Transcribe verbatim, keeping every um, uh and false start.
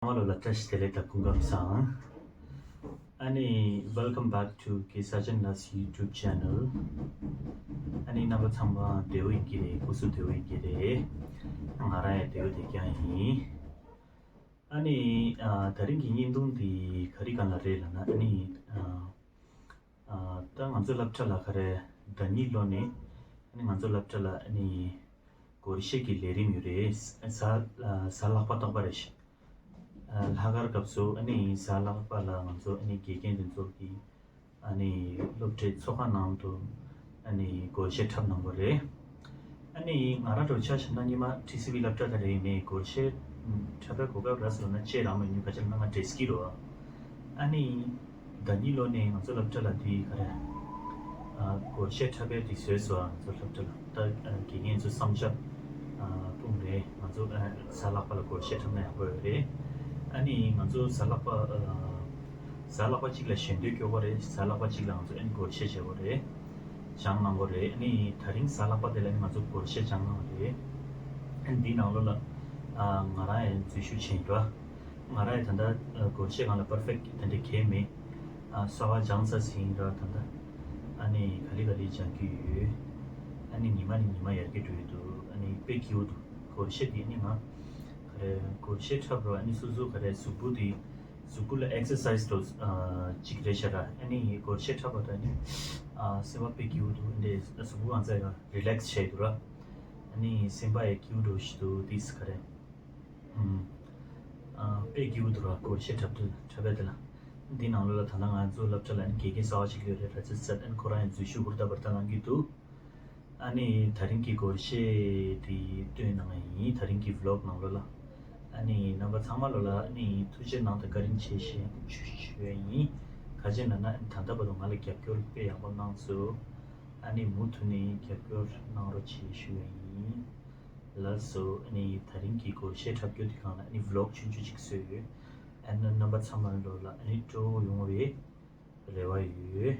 ཚང་མ་ལོ་ལ་བཀྲ་ཤིས་བདེ་ལེགས་དང་སྐུ་ཁམས་བཟང་། ཨ་ནི། Welcome back to K Sajan Das YouTube channel. ཨ་ནི་རྣམ་པ་ཚང་མ་བདེ་པོ་ཡིན་གྱི་རེད། སྐུ་གཟུགས་བདེ་པོ་ཡིན་གྱི་རེད། ང་རང་ཡང་བདེ་པོ་བདེ་རྐྱང་ཡིན། ཨ་ནི། ཨ། ད་རིང་གི་བརྙན་ཐུང་འདི་ག་རེ་སྒང་ལ་རེད་ལབ་ན། ཨ་ནི། ཨ། ཨ། ད་ང་ཚོ་སློབ་གྲྭ་ལ་ག་རེ་ཟླ་གཉིས་ལོ་ནས་ཨ་ནི་ང་ཚོ་སློབ་གྲྭ་ལ་ཨ་ནི་སྒོར་གཞས་ཀྱི་ལས་རིམ་ཡོད་རེད། གཟའ་གཟའ་ལྷག་པ་རྟག་པ་རེད། ཨ། ལྷག་དཀར་སྐབས་སུ་ཨ་ནི་གཟའ་ལྷག་པ་ལ་ང་ཚོ་ཨ་ནི་དགེ་རྒན་དེ་ཚོ་གིས་ཨ་ནི་སློབ་གྲྭའི་ཚོགས་ཁང་ནང་དུ་ཨ་ནི་སྒོར་གཞས་འཁྲབ་གནང་བ་རེད། ཨ་ནི་ང་རང་འདྲ་བོ་ཆ་བཞག་ན་སྔོན་མ་ཊི་སི་ཝི་སློབ་གྲྭ་དེ་རེད། ནས་སྒོར་གཞས་འཁྲབ་པའི་གོ་སྐབས་རག་སོང་ན་ཅིག་རག་མ་མྱོང་། ག་ཅི་ལབ་ན་ང་འབྲེལ་སྐྱིད་རོ། ཨ་ནི་ཟླ་གཉིས་ལོ་ནས་ང་ཚོ་སློབ་གྲྭ་ལ་འདི་ག་རེ། ཨ། སྒོར་གཞས་འཁྲབ་པའི་འདི་བཟོས་སོང་། ང་ཚོ་སློབ་གྲྭ་ལ་ད་དགེ་རྒན་ཚོ་བསམ་འཆར་སྤུངས་རེད། ང་ཚོ་གཟའ་ལྷག་པ་ལ་སྒོར་གཞས་འཁྲབ་ན་ཡག་པོ་ཡོད་རེད། ཨ་ནི་ང་ཚོ་གཟའ་ལྷག་པ། གཟའ་ལྷག་པ་གཅིག་ལ་ཞལ་འདོན་སྐྱོར་དགོས་རེད། གཟའ་ལྷག་པ་གཅིག་ལ་ང་ཚོ་ཨ་ནི་སྒོར་གཞས་བྱེད་དགོས་རེད། སྦྱང་གནང་དགོས་རེད། ཨ་ནི་ད་རིང་གཟའ་ལྷག་པ་དེ་ལ་ཨ་ནི་ང་ཚོ་སྒོར་གཞས་སྦྱང་གནང་བ་རེད། ཨ་ནི་འདིའི་ནང་ལོགས་ལ་ང་རང་ཡང་འཛུལ་ཞུགས་བྱས་ཡིན་ར། ང་རང་ཡང་ད་ལྟ་སྒོར་གཞས་སྒང་ལ་པར་ཕེག་དེ་འདྲ་གང་ཡང་མེད། ཨ། གསར་པ་སྦྱང་ཚར་ཟིན་ར། ད་ལྟ་ཨ་ནི་ག་ལེ་ག་ལེ་སྦྱང་གི་ཡོད། ཨ་ནི་ཉི་མ་ནས་ཉི་མ་ཡར་རྒྱས་འགྲོ་གི་འདུག་ཨ་ནི་དཔེ་སྐྱིད་པོ་འདུག་སྒོར་གཞས་འདི་ཨ་ནི་ང་ག་རེ་སྒོར་གཞས་འཁྲབ་རོགས། ཨ་ནི་སོ་སོ་ག་རེ་གཟུགས་པོ་འདི་གཟུགས་པོ་ལ་ཨེག་སར་སའིཛ་འདྲ་བོ་གཅིག་རེད་ཤག་ར། ཨ་ནི་སྒོར་གཞས་འཁྲབ་པ་དང་ཨ་ནི་ཨ་སེམས་པ་དཔེ་སྐྱིད་པོ་འདུག་འདི་གཟུགས་པོ་གང་ཚ་ཡང་རི་ལེགས་བྱས་འདུག་ར། ཨ་ནི་སེམས་པ་ཡང་སྐྱིད་པོ་འདྲ་བོ་ཞིག་འདུག་འདི་ག་རེ། ཨ། དཔེ་སྐྱིད་པོ་འདུག་ར། སྒོར་གཞས་འཁྲབ་དུས་འཁྲབ་པའི་དེ་ལ། འདི་ནང་ལོགས་ལ་ད་ལྟ་ང་ཚོ་སློབ་གྲྭ་ལ་ཨ་ནི་དགེ་རྒན་གསར་པ་ཞིག་སླེབས་རེད། ར་ཙི་ཙད། ཨ་ནི་ཁོ་རང་ཡང་འཛུལ་ཞུགས་ཧུར་ཐག་འབད་ཐག་གནང་གི་འདུག་ཨ་ནི་ད་རིང་གི་སྒོར་གཞས་དེ་སྟོན་གནང་ཡ་ཡིན། ད་རིང་གི་བི་ལོག་ནང་ལོགས་ལ། ཨ་ནི་རྣམ་པ་ཚང་མ་ལོགས་ལ་ཨ་ནི་ཐུགས་རྗེ་གནང་དང་བཀའ་དྲིན་ཆེ་ཞེས་ཞུ་ཞུ་ཡ་ཡིན། ག་ཅི་ལབ་ན་ཨ་ནི་ད་ལྟ་བར་དུ་ང་ལ་རྒྱབ་སྐྱོར་དཔེ་ཡག་པོ་གནང་སོང་། ཨ་ནི་མུ་མཐུད་ནས་རྒྱབ་སྐྱོར་གནང་རོགས་བྱེད་ཞུ་ཡ་ཡིན། ལགས་སོ། ཨ་ནི་ད་རིང་གི་སྒོར་གཞས་འཁྲབ་སྟོན་དེ་སྒང་ལ་ཨ་ནི་བི་ལོག་ཆུང་ཆུང་ཅིག་བཟོས་ཡོད། ཨ་ནི་རྣམ་པ་ཚང་མ་ལོགས་ལ་ཨ་ནི་སྤྲོ་པོ་ཡོང་བའི་རེ་བ་ཡོད།